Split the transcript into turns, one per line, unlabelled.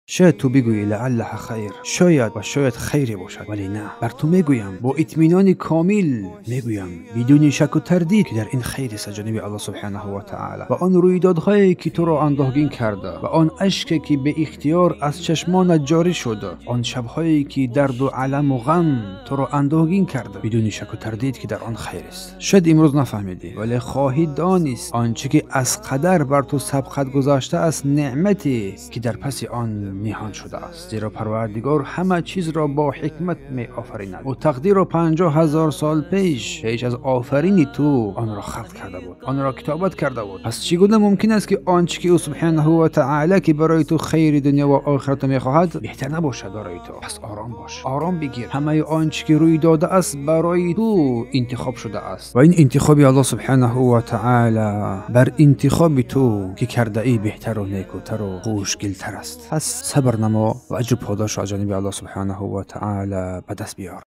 Шояд ту бигӯӣ лааллаҳа хайр, шояд ва шояд хайре бошад, вале на. Бар ту мегӯям бо итминони комил мегӯям бидуни шаку тардид, ки дар ин хайр аст аз ҷониби Аллоҳ субҳонаҳу ва таъоло. Ва он рӯйдодҳое ки туро андӯҳгин карда, ва он ашке ки беихтиёр аз чашмонат ҷорӣ шуд, он шабҳое ки дарду аламу ғам туро андӯҳгин карда, бидуни шаку тардид ки дар он хайр аст. Шояд имрӯз нафаҳмидӣ, вале хоҳӣ донист он чӣ ки аз қадар бар ту сабқат гузаштааст, неъмате ки дар паси он ниҳон шудааст. Зеро Парвардигор ҳама чизро бо ҳикмат меофаринад. Ӯ тақдирро 50 000 сол пеш аз офарини ту онро халқ карда буд, онро китобат карда буд. Пас чӣ гуна мумкин аст, ки он чӣ ки ӯ субҳонаҳу ва таъоло, ки барои ту хайри дунё ва охиратро мехоҳад, беҳтар набошад барои ту? Пас ором бош, ором бигир. Ҳамаи он чӣ ки рӯй додааст, барои ту интихоб шудааст ва ин интихоби Аллоҳ субҳонаҳу ва таъоло бар интихоби ту ки кардаӣ беҳтару некутару хушгилтар аст. Пас сабр намо ва аҷру подошро аз ҷониби Аллоҳ субҳонаҳу ва таъоло ба даст биёр.